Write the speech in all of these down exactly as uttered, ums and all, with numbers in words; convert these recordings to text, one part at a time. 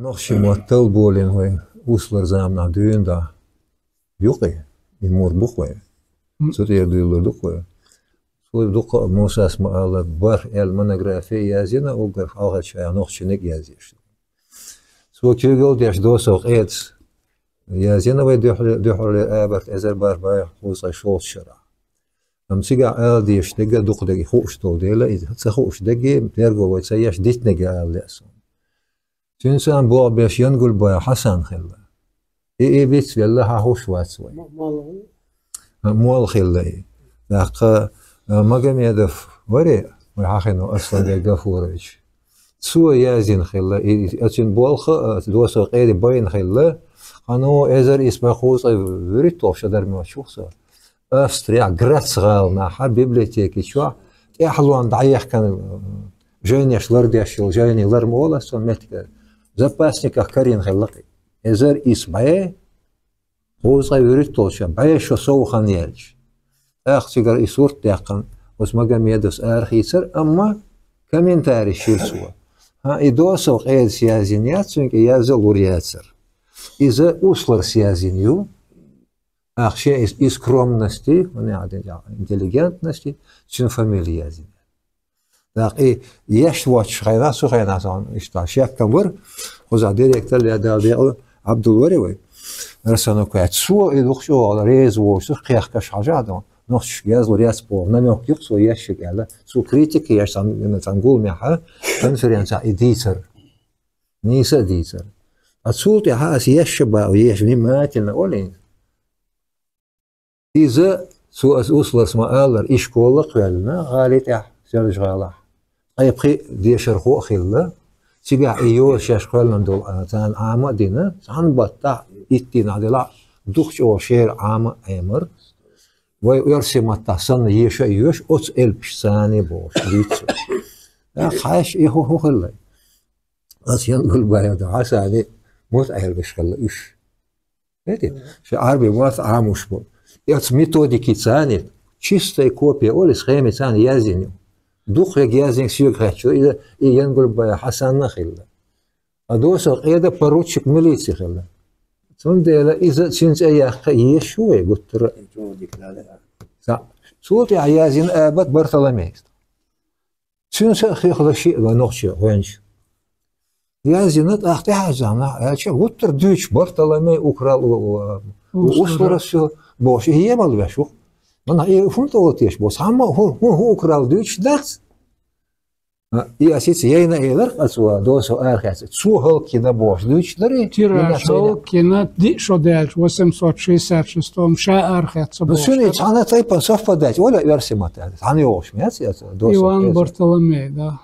Нохчийн маттал болин вай услар заманахь дуьйна да юкъе, и мур бу-кх вай. Цу тӀера дуьйлалур ду-кх вай. Цо дукха а Мусас ма-аллара, бархӀ аьлла монографи язйина, уггар хьалхарчарех нохчийн а язйеш. Цо куьйгалла деш Досов Къедас язйина вай дуьхьал-, дуьххьарлера абарта эзар бархӀ бӀе кхузткъе шолгӀачу шарахь. Амма цигахь ала дезаш дерг а дукха дерг хууш долу дела, иза ца хууш дерг а, терго вай ца еш, дитинарг а ала лаьа суна. Цуьнца цхьаьна болх беш Янгульбаев Хьасан хилла. И, и вицвелла, хьан хууш вац вай. Мо-, молла ву? А, молла хилла и. ТӀаккха, а, Магомедов варе, вай хьахино Асланбек Гафурович. Цо язйина хилла, и, и, оцуьнан болх а, а, Досов Къеде байна хилла, кхана эзар исс бӀе кхузткъе вуьрхӀитталгӀачу шарахь ма-аллара, Австрехь, Грац гӀаланахь, библиотеки чохь, тӀаьхьалонна дӀаяьхкина, жайнаш лардеш йолу, жайни лар ма олу ас цунна меттиг, запасниках карийна хилла-кх и. Эзар исс бӀе кхузткъе вуьрхӀитталгӀачу шарахь, бӀе шо сов хан яьлча. ТӀаккха цигара и сурт даьккхина, оцу Магомедовс арахийцира, амма комментарий йира цо. ХӀан, и Досов Къедас язйина яц, цуьнга язъян лур яцара. Иза усларс язйина ю. Ахча из, из скромности, хӀунда аьлча интеллигентности, цуьнан фамилия язйина. ТӀаккха и еш воцчу хенахь, цу хенахь сан иштта шеккам бара, кхузахь директор ле Дала декъала Абдул варе вай, Расанукаев. Цо и дукха чӀогӀа реза воцуш, кхехкаш хьажа а дан, нохчашка язлур яц боху намёк ю-кх цо ешшиг аьлла. Цо критика еш цхьана, цхьана гуламехь, конференцехь и дийцар. Нийса а дийцар. А цул тӀаьхьа ас ешша баха, еш внимательно олий. Иза, цо ас усларс ма-аллара, и школа кхоьллина гӀали тӀехь, Соьлжа-ГӀалахь. Ткъе пхи дешархо а хилла. Цигахь и йоза шаьш кхоьллина долу, а, царна Ӏама а дина, цхьана баттахь, итт дийнахь делахь, дукха чӀогӀа шера Ӏама а Ӏемар. Вай оьрсийн маттахь санна еша а йоьшу, оцу элпашца а бохуш, дуьйцу. ТӀаккха хьаьжча, и хӀун, хӀун хилла? Ас Янгульбаев Хьасана муьтӀахь хилла уьш. Видите? Шен Ӏарбийн мотт Ӏамош бу. И оцу методикица а, чистая копия олий, схемица а язйина ю. Дукхахверг язйинарг соьга хаьттича, иза и Янгульбаев Хьасанна а хилла. А Досов Къеда поручик милиции хилла. Цундела иза цуьнан цӀе яккха езаш ю вай гуттара а. Цо, цул тӀаьхьа язйина Абат Бартоломейс. Цуьнан са а хихла шиъ вай нохчо гӀоьнча. Язйина тӀаккха тӀаьхьарчу заманахь аьлча, гуттар а дуьйцуш, Бартоломей украл у, у, у, усларас всё бохуш, и емал веш ву. Манна и хӀунда тӀе олу теша боху, цхьамма а хӀун, хӀун, хӀун украл дуьйцуш дац? А, и ас ица яйна элар, ас ва Досов арахецна, цо хӀаллакьхина бохуш дуьйцуш дарий? Тираж хӀаллакьхина, диъ шо даьлча, восемьсот шестьдесят шестом ша арахецна бохуш. Ну, цуьнан цхьана тайпана совпадать, оля оьрсийн маттахь, цхьана йогӀуш ма яц и ас Досов. Иван Бартоломей, да.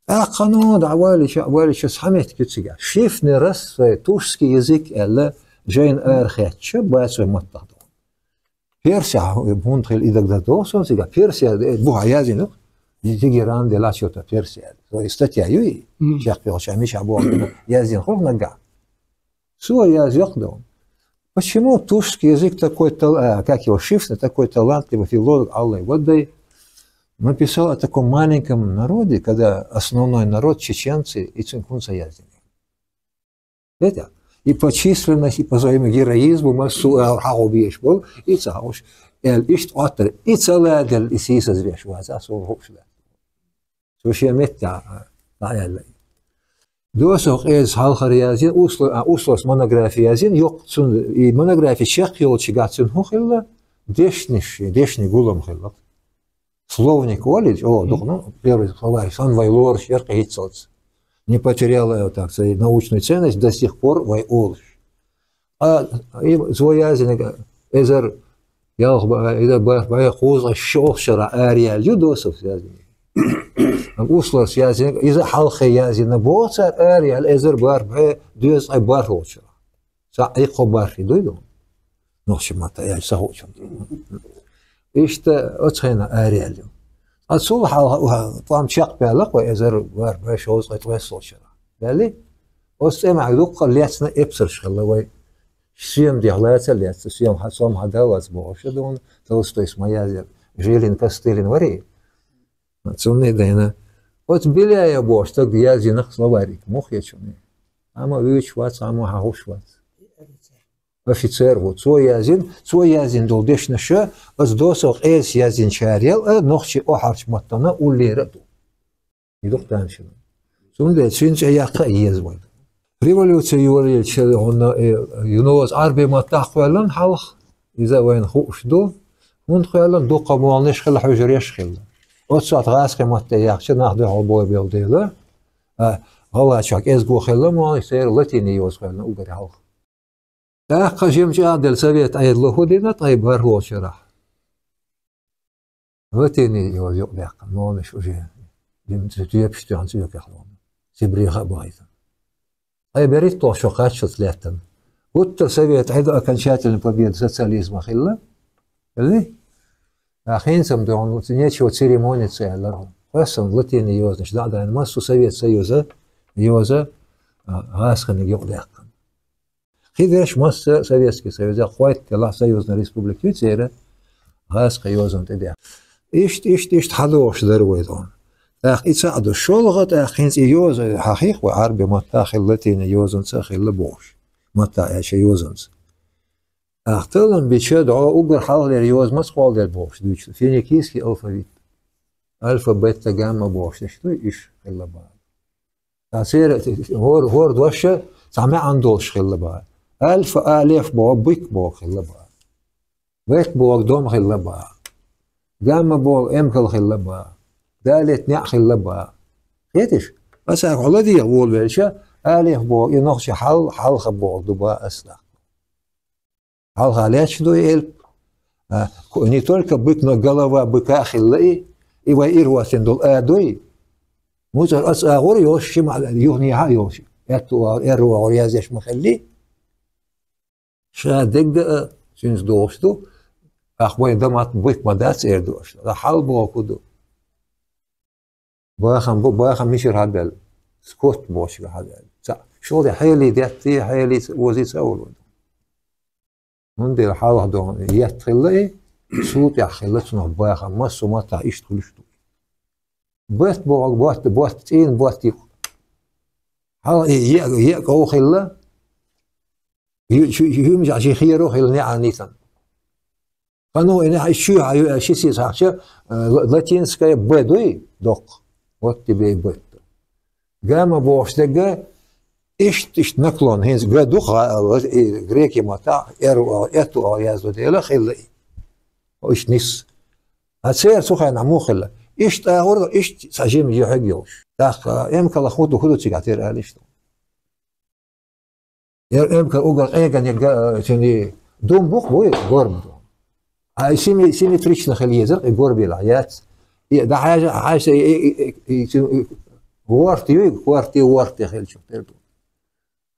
ТӀаккха, ну, дӀа валича, валича цхьа меттиг ю цигахь. Шифнерас вай тушский язык аьлла, жайна арахецча, бац вай маттахь ду. Персехь, хӀунда хила и дагадогӀу суна цигахь, Персехь, э, бухахь язйина ю-кх. Тегеран де ла чё-то Персия. Вай статья ю и? Мгм. Чекхйолча, мичахь боху, язйина хуьлу наггахь. Цо язйо-кх ду. Почему тушский язык такой тал-, а, как его, Шифнер, такой талантливый филолог, Аллай ваддай, написал о таком маленьком народе, когда основной народ чеченцы, и цуьнга хӀунда ца язйина? Видите? И по численности, и по своему героизму массо а хьахо безаш болу, и ца хууш, аьлла, иштта Ӏоттар, и ца ладелла, и сийсазвеш вац, ас вон хууш дац. Цо шен меттехь дӀааьлла. Досов Къедас хьалхара язйина, Усло-, а, Услос монографи язйина, йоккха цуьнан, и монографи чекхйолчигахь цуьнан хӀун хилла? Дешнаш, дешнийн гулам хилла. Словник олий, чӀогӀа дукха, ну, первый словарь, сан вай лоруш яра кхин хӀинццалц. Не потеряла, э, так сказать, научную ценность до сих пор вай олуш. А, и цо язйинарг эзар ялх ба-, эзар бархӀ бӀе кхузткъе шолгӀачу шарахь араяьлла ю Досовс язйинарг. Услос язйинарг, иза хьалххе язйина боху цара, араяьлла эзар бархӀ бӀе дезткъе бархӀолгӀачу шарахь. Цхьаъ, иккхо бархӀ дуй ду? Нохчийн маттахь аьлча, ца хуучунна. Иштта оцу хенахь араяьлла ю. Ткъа цул хьалха, тӀом чекхбаьлла-кх вай эзар бархӀ бӀе шовзткъе ткъайоьсналгӀачу шарахь. Баьллий? Оцу тӀемахь дуккха а лецна эпсарш хилла вай. Соьман дехьа лаца а лецна, соьман хьа-, сом хьан да вац бохуш а дуьйна, Толстойс ма язъяра, Жилин, Костылин варий? Цунна а дайна. Оцу Беляев бохучу стага язйина-кх словарик, муха ю шуна? Цхьаммо вуьйцуш вац, цхьаммо хьахуш вац. Офицер ву. Цо яздина, цо яздина долу дешнаша, аса досо къеса яздинчарел а нохчийн охьарчу маттана уллера а ду. И ду-кх тахана шуна. Цундела цуьнан цӀе яккха а еза вай. Революци йолийча хьуна, э, юноза Ӏарбийн маттахь кхоьллина хьалха, иза вайна хууш ду. ХӀунда кхоьллина, дуккха молханаш хилла, хьуьжарш хилла. Оццул гӀазкхийн матте яхча, нах дуьхьал бовбелла дела, а, гӀалгӀайчохь кӀезиго хилла молханаш, церан латинийн йоза кхоьллина уггаре хьалха. ТӀаккха жимма чӀагӀделла совет Ӏедало хӀун дина, ткъе бархӀолгӀачу шарахь? Латинийн йоза юкъадаьккхина, молханаш уже, дим-, тоьпаш тоьхна цӀоькех лома. Сибреха а бахийтина. Ткъе берхӀитталгӀа шо кхаччалц лаьттина. Гуттар совет Ӏедало окончательная победа социализма хилла. Хилли? ТӀаккха хӀинца-м дуьхьал, нечего церемониться аьлла. Хоьссина латинийн йозанаш дӀа а дайна, массо а Совет Союзан йоза, а, гӀазкхиниг юкъадаьккхина. Кхидерш массо а Советский Союзехь кхойтта делахь союзный республика ю церан гӀазкхийн йозанна тӀе даьккхина. Иштта, иштта, иштта хьадогӀуш дара вай тхуна. ТӀаккха и цхьаъ ду. ШолгӀа тӀаккха хӀинца и йоза хьахийх вай, Ӏарбийн маттахь хилла, латинийн йозанца а хилла бохуш. Маттахь аьлча йозанца. ТӀаккха таллам бича дӀо уггар хьалхалера йоза маца кхолладелла бохуш дуьйцу. Финикийский алфавит. Альфа, бета, гамма бохуш дерш дуй, уьш хилла бара. Ткъа церан хӀор-, хӀора дош цхьа маьӀна долуш хилла бара. Альфа, алеф боху, бык боху хилла бара. Бет боху, дом хилла бара. Гамма боху, эмкал хилла бара. Далет, неӀ хилла бара. Кхеташ? Аса хьо ладийгӀа волавелча, алеф боху, и нохчийн хьал, хьалха боху ду бара аса. Хьалха лаьтташ ду и элп. А, ку-, не только бык, но голова быка а хилла и, и вай ирхӀоттина долу а дуй. МуцӀар аса агӀор а йолуш, ши маьӀна юханехьа а йолуш. Аьтту агӀор, аьрру агӀор яздеш ма хилли. Ша дегга а цуьнца догӀуш ду. Ах, вайн дамат бык ма дац эр ду аша. Ткъа хьал боху ду. Бахам бу, бахам мичара хьабаьлла? Скот бохучуьра хьабаьлла. Ца, шолгӀа хьелий детта, хьелий ца, озий ца олу. ХӀунда аьлча хьалха догӀу етт хилла и, цул тӀаьхьа хилла цунах бахам, массо а маттахь иштта хуьлуш ду. Бат боху, бот, бот, цӀийнан бот ю. Хьалха и е, е ков хилла, ю-, шу-, шу-, хӀуьмажахь ши херо хилла неӀарнийсан. Кхано и нехьа чуьйхьа ю, ши сиз хьахча, э, ла-, латинская Б дуй, доккха. Вот тебе и Б. Гамма бохуш дерг, иштта, иштта наклон, хӀинца Г ду-кх, и греки маттахь, эр, этту а яздо дела, хилла и. Иштта нис. А церан цу хенахь муха хилла? Иштта агӀор, иштта цхьа жима юьхьиг йолуш. ТӀаккха эмкалах хӀун ду, хӀун ду цигахь тера аьлла иштта? Яра эмкал угар къеган яга, э, цуьнан дум бу-кх, буй, горба ду. А и симме-, симметрично хила езар, и горбелахь яц. И дӀахьаьжа, хьаьжа, и, и, и, и, и, цуьнан, и, ворта юй, корта, ворта хилчух тера ду.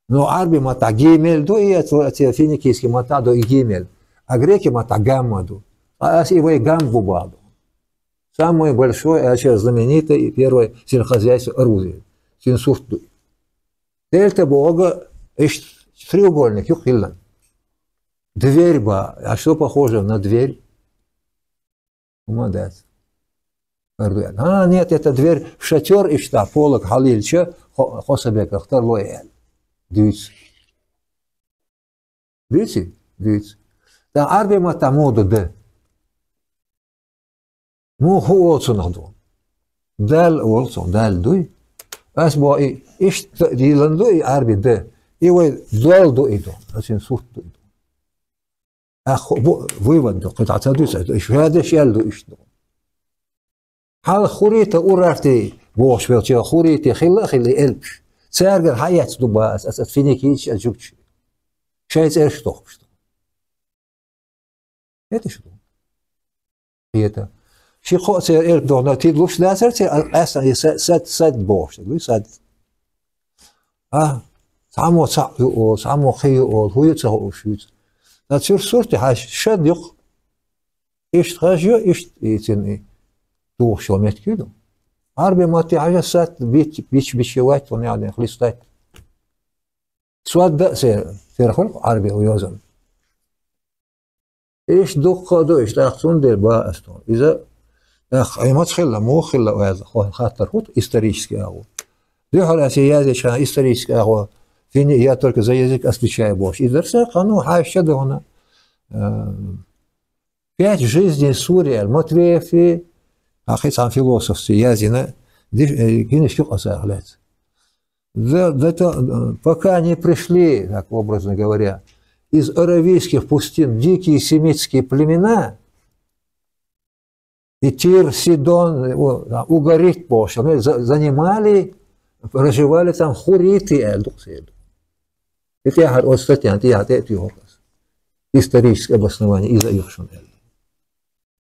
Но Ӏарби маттахь гимел ду, и, а, цо, а, цо финикийский маттахь ду и гимел. А греки маттахь гамма ду. А ас и вай гамма бу баха ду. Самое большое, а, сейчас знаменитое и первое сельскохозяйство орудие. Цуьнан сурт ду. Дельта боху, иштта треугольник ю хилла. Дверь ба, а что похоже на дверь? ХӀума дац. Ар ду аьлла. А, нет, это дверь в шатёр, иштта полог хьалйиллича, хо-, хосабеках тарло и аьлла. Дуьйцу. Дуьйций? Дуьйцу. ТӀаккха Ӏарби маттахь муха ду д? Муха хӀун олу цунах ду? Дал олу цунах, дал дуй. Ас боху и, иштта дилан ду и Ӏарби д. И вай дол ду и ду. Ас ин сурт ду и ду. Ах, бу-, вывод ду, кхин дӀа ца дуьйцу, ша деш яьлла ду иштта ду. Хьалха хуррита, урартий бохуш велча, хурритий хилла а хилла элпаш. Цаьргара хьаэцна ду баха ас, ас, ас финикийцаш, ас жугташ. Шайн цӀераш тохкуш ду. ХӀеташ ду. Хета. Ши-кхоъ церан элп дохна, тида луш дацара церан, а, къаьстина и са-, сад, сад бохуш, вуй, сад. А, цхьаммо цхьаъ ю олу, цхьаммо кхин ю олу, хӀун ю ца хууш вуьйцу. Ткъа цуьран сурте хьаьжча, шад ю-кх. Иштта хаж ю, иштта и цуьнан и тухуш йолу меттиг ю ду. Ӏарби матте хьажа сад бич-, бич-, биче вац, вон яхьден хлистать. Содда а се-, сера хуьлу Ӏарби йозанна. Иштта дуккха а ду, иштта тӀаккха цундела баха ас тхуна. Иза тӀаккха Ӏимаца хилла, муха хилла ваьза, хо-, хаттар хӀутту исторический агӀо. Дуьхьал аса яздечхьана исторический агӀо Тини я только за язык отвечаю больше. И дарса кану хашта дона. Э, «Пять жизней Сури» аьле, Матвеев, а хицан философ язина, ди-, э, кинишки къасахлец. Да, да, то, э, пока не пришли, так образно говоря, из аравийских пустынь дикие семитские племена, и Тир, Сидон, э, о, а, Угарит, по-моему, за-, занимали, проживали там хурриты, э, дуксед. Это я говорю, вот статья, это я, это я говорю. Историческое обоснование из-за их шунел.